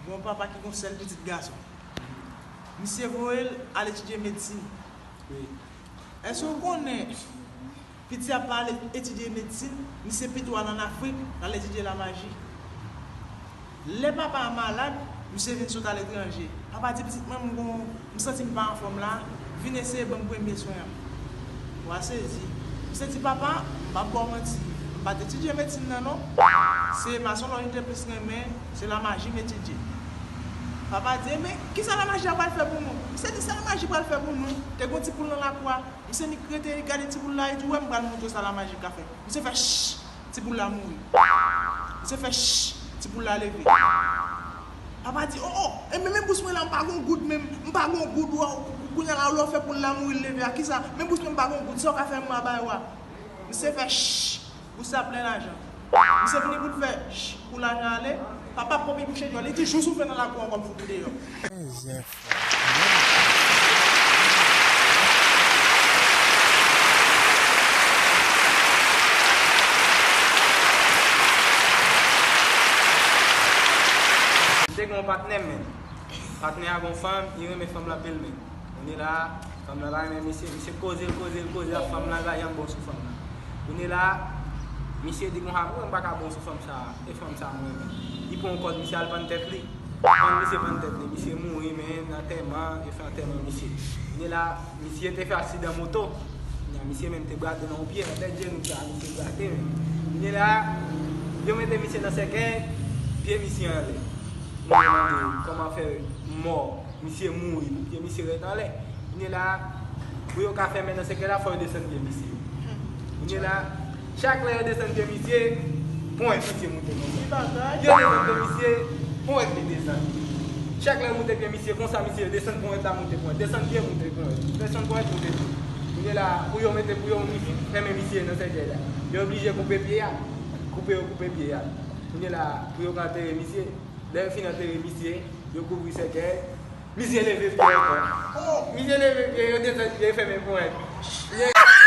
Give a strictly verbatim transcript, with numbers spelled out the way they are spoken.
Yon papa ki gen yon sèl pitit gason. Misye voye l al etidye medsin. Èske w konnen pitit ap al etidye medsin, misye pito al ann Afrik, l al etidye lamaji? Lè papa a malad, misye vin sot aletranje. Papa di, "Pitit mwen, m gon, m santi m pa anfòm la, vin eseye ban m premye swen an." Wa sezi. Misye di, "Papa, m p ap ba w manti, m pa t etidye medsin nan non. Se masonlòj m te plis renmen, se lamaji m etidye." Papa di, "Enben, kisa lamaji a pral fè pou nou?" Misye di, "Sa lamaji pral fè pou nou?" Te gon ti poul nan lakou a. Misye nik rete, li gade ti poul la, li di, "Ou wè, m pral montre w sa lamaji ka fè." Misye fè ch, ti poul la mouri. Misye fè ch, ti poul la leve. Papa di, "O, o, e men, men bous mwen la, m pa gon goud menm, m pa gon goud, wè, kounye a la, lè w fè poul la mouri, l leve a, kisa? Men bous mwen, m pa gon goud, sa w ka fè m, m a bay w a." Misye fè ch, bous la plen lajan. Misye vini pou l fè ch, pou lajan ale, papa pòp li bouche dyòl, li di, "Jou soufle nan lakou an, kòm fout ou deyò." M te gen yon patnè, men patnè a gon fanm, li renmen fanm la anpil, men kounye la, fanm la pa renmen misye, misye koze l, koze l, koze ak fanm la, li pa janm bon sou fanm la. Kounye la, misye di konsa, "Mwen, m pa ka bon sou fanm sa a, e fanm sa a mwen renmen." Li pran yon kòd, misye al pann tèt li. Pann misye pann tèt li, misye mouri, men nan antèman, yo fè antèman misye. Kounye la, misye te fè aksidan moto. Kounye a, misye menm te brate nan yon pye, nan tèt jenou sa, misye brate, men. Kounye la, yo mete misye nan sèkèy, pye misye anlè. Yo mande kòman fè mò, misye mouri, pye misye ret anlè. Kounye la, pou yo ka fèmen nan sèkèy la, fò yo desann pye misye. Kounye la, chak lè yo desann pye misye, ponyèt misye moute konsa. Yo desann pye misye, ponyèt li desann. Chak lè yo moute pye misye konsa, misye desann ponyèt la, moute ponyèt, desann pye, moute ponyèt, desann ponyèt, moute pye. Kounye la, pou yo mete, pou yo fèmen misye nan sèkèy la, yo oblije koupe pye a. Koupe, yo koupe pye a. Kounye la, pou yo ka antere misye, lè yo fin antere misye, yo kouvri sèkèy, misye leve pye ankò. Misye leve pye, yo desann pye, yo fèmen ponyèt.